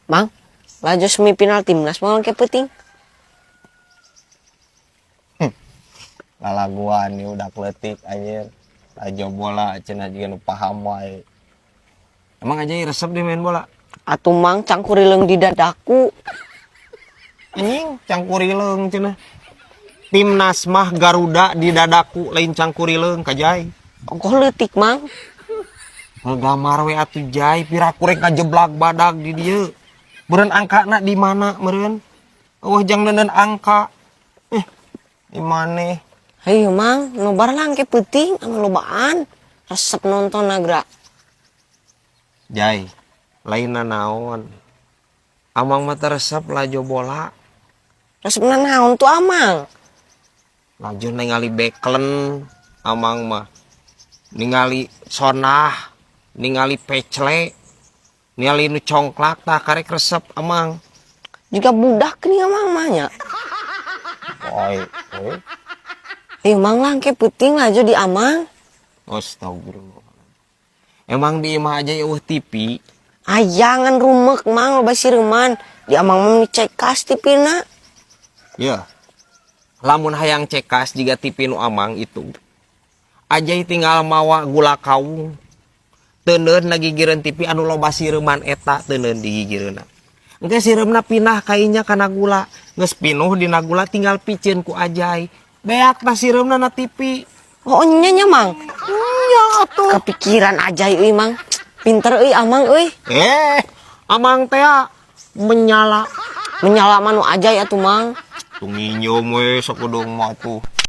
Mang, laju semifinal timnas mau ke peuting. Lalaguan nih udah kletik anjir. Laju bola cenah juga nu paham wae. Emang aja resep di main bola? Atuh Mang, cangkurileung di dadaku. Anjing, cangkurileung cenah. Timnas mah Garuda di dadaku, lain cangkurileung, Kajai. Ongkoh leutik, Mang. Ngegamar we atuh, Jai, piraku rek ngajeblak badag di dieu. Beureun angkana di mana meureun? Eueuh jang neundeun angka. Eh, di mana? Hayu Mang, nobar lah ke peuting anu lobaan. Resep nonton nagra. Jai, lainna naon. Amang mah teu resep laju bola. Resep naon tuh Amang? Laju ningali beklen amang mah. Ningali sonah, ningali pecle, ningali nu congklak tah karek resep amang. Juga budak nih Amang mah nya. Oi, oi. Ayo Mang lah ke peuting laju di Amang. Astagfirullah. Emang di imah aja eueuh TV? Ayangan rumek Mang, loba sireuman. Di Amang mah cekas TV-na. Ya. Lamun hayang cekas jiga TV nu Amang itu. Ajai tinggal mawa gula kawung. Teuneun na gigireun TV anu loba sireuman eta, teuneun di gigireunna. Engke sireumna pindah kainya kana gula. Geus pinuh dina gula, tinggal piceun ku Ajai. Beak tah sireumna na TV. Oh nya nya, Mang. Nya atuh. Kepikiran Ajai euy, Mang. Pinter euy Amang euy. Eh, Amang teh menyala. Menyala manu Ajai atuh, Mang. Tuh nginjem we sakudung mah tuh.